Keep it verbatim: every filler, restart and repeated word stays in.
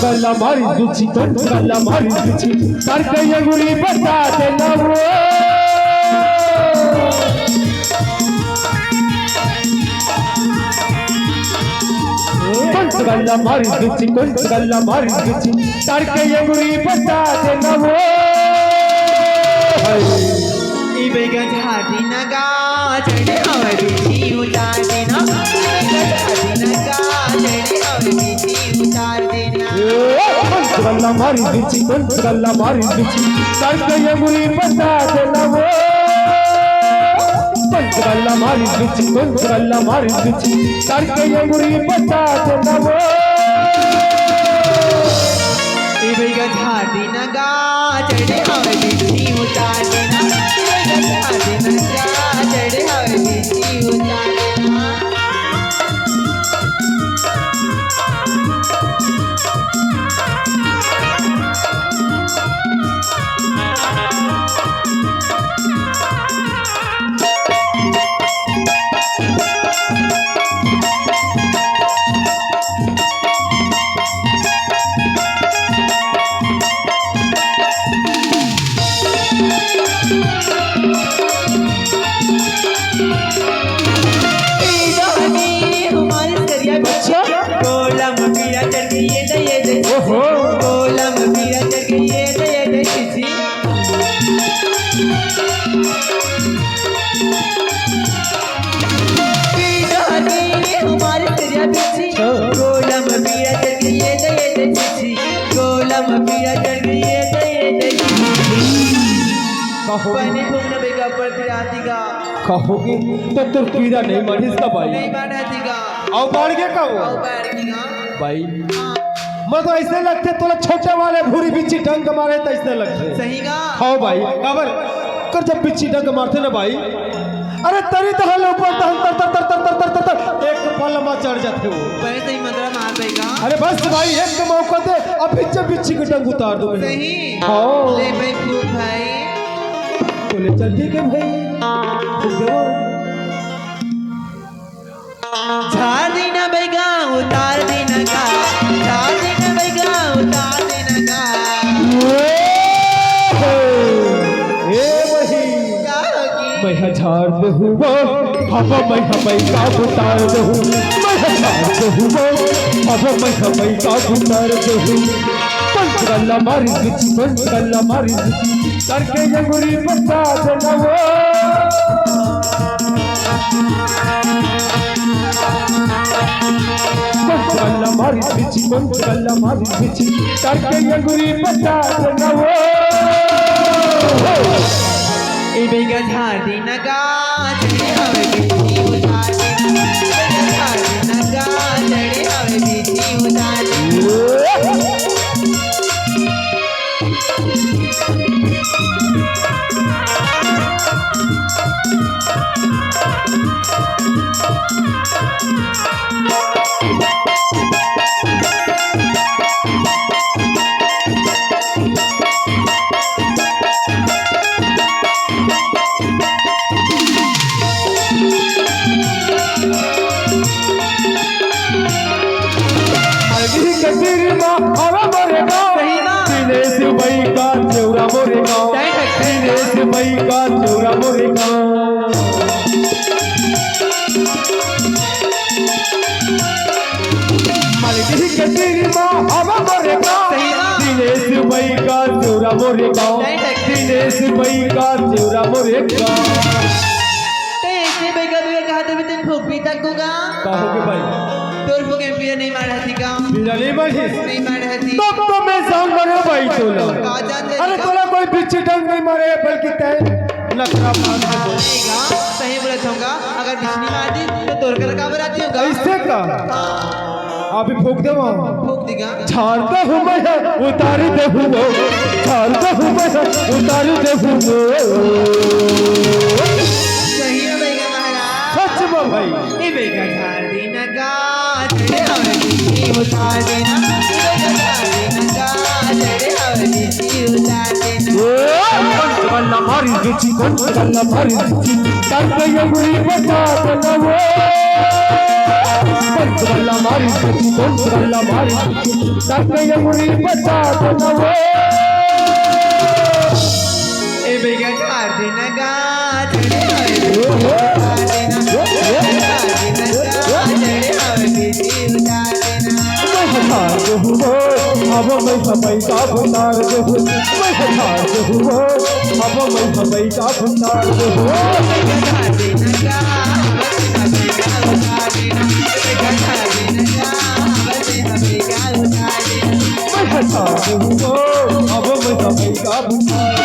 गल्ला मारी बिच्छी, कौन गल्ला मारी बिच्छी, करके अंगुरी बता देना वो। कौन गल्ला मारी बिच्छी, कौन गल्ला मारी बिच्छी, करके अंगुरी बता देना वो। ई बेगा झाड़ी नगा, चढ़े हवे बिच्छी उतार देना। ई बेगा झाड़ी नगा, चढ़े हवे बिच्छी उतार देना। पंचगल्ला मारी बिच्छी, पंचगल्ला मारी बिच्छी, करके अंगुरी बता देना वो। पंचगल्ला मारी बिच्छी, पंचगल्ला मारी बिच्छी, करके अंगुरी बता देना वो। ए भैया झाड़ी नगा, चढ़े हवे बिच्छी उतार देना। ए भैया झाड़ी नगा, चढ़े हवे बिच्छी उतार देना। कहोगे? कहोगे तो तोर पीरा नहीं मानिस का भाई? नहीं मानत ही का। अउ बाढ़ गे का वो? अउ बाढ़ गे का। भाई, हाँ। मैं तो ऐसे लगथे तोला छोटे वाले भूरी बिच्छी डंक मारे त ऐसे लगथे। सही का? हाँ भाई, काबर कर जब बिच्छी डंक मारथे ना भाई, अरे तरी तहन ले ऊपर तहन तर तर तर एक पल मा चढ़ जाथे वो। पहले से ही मंदरा मार देगा। अरे बस भाई, एक मौका दे, अभी जब बिच्छी के डंक उतार दो। सही। हाँ। ले भाई, खूब भाई। बोले चल ठीक है भाई, ठीक है। झाड़ देना बैगा, उतार देना का, झाड़ देना बैगा, उतार देना का। ए वही। का होगी? मैं हा झाड़ दे हुआ, हवा मैं हा बैगा उतार दे हूँ। मैं हा झाड़ दे हुआ, हवा मैं हा बैगा उतार दे हूँ। पंच गल्ला मारी बिच्छी, पंच गल्ला मारी बिच्छी, करके अंगुरी बता देना वो। पंच गल्ला मारी बिच्छी, पंच गल्ला मारी बिच्छी, करके अंगुरी बता देना वो। ए बेगा झाड़ी नगा, चढ़े हवे बिच्छी उतार देना। ए बेगा झाड़ी नगा, चढ़े हवे बिच्छी उतार देना। हल्दी के सिर मा हवा मोरे गाँव। सही बात। दिनेश भाई का चौरा मोरे गाँव। Direct। दिनेश भाई का चौरा मोरे गाँव। हल्दी के सिर मा हवा मोरे गाँव। सही बात। दिनेश भाई का चौरा मोरे गाँव। Direct। दिनेश भाई का चौरा मोरे गाँव। ते ऐसे बेगा बेगा कहा तो भी तुम फूक भी तक होगा। का होगे भाई? तोर फूक में पीरा नहीं मार हती का? पीरा नहीं मार ही? नहीं मार हती। तब तो मैं जान मरे भाई तोला। का जान दे अरे का? तोला कोई बिच्छी डंक नहीं मारे बल्कि तय नखरा मार के बोल। नहीं गा, सही बोलत होगा। अगर बिच्छी नहीं मारती तो तोर कर का बराती होगा? ऐसे का? हाँ। अभी फूक देवा। फूक देगा। झाड़ दे हूँ मैं है, उतार दे हूँ वो। झाड़ दे हूँ मैं है, उतार दे हूँ वो। सही में बेगा महाराज। सच में भाई। ए बेगा झाड़ देना का, चढ़े हवे बिच्छी उतार देना। ए बेगा झाड़ देना का, चढ़े हवे बिच्छी उतार देना। ओ, पंच गल्ला मार मारी दीदी, कौन गल्ला मारी दीदी, तार के अंगुरी बता देना वो। कौन गल्ला मारी दीदी, कौन गल्ला मारी दीदी, तार के अंगुरी बता देना वो। ए बेगा ठार देना गा, जड़े हवे दीदी उतार देना। ठार देना गा, जड़े हवे दीदी उतार देना। मैं हटा देहूँ वो, अब मैं समय का उतार देहूँ। मैं हटा देहूँ वो, अब मैं समय का उतार देहूँ। मैं हटा देहूँ वो, अब मैं समय का उतार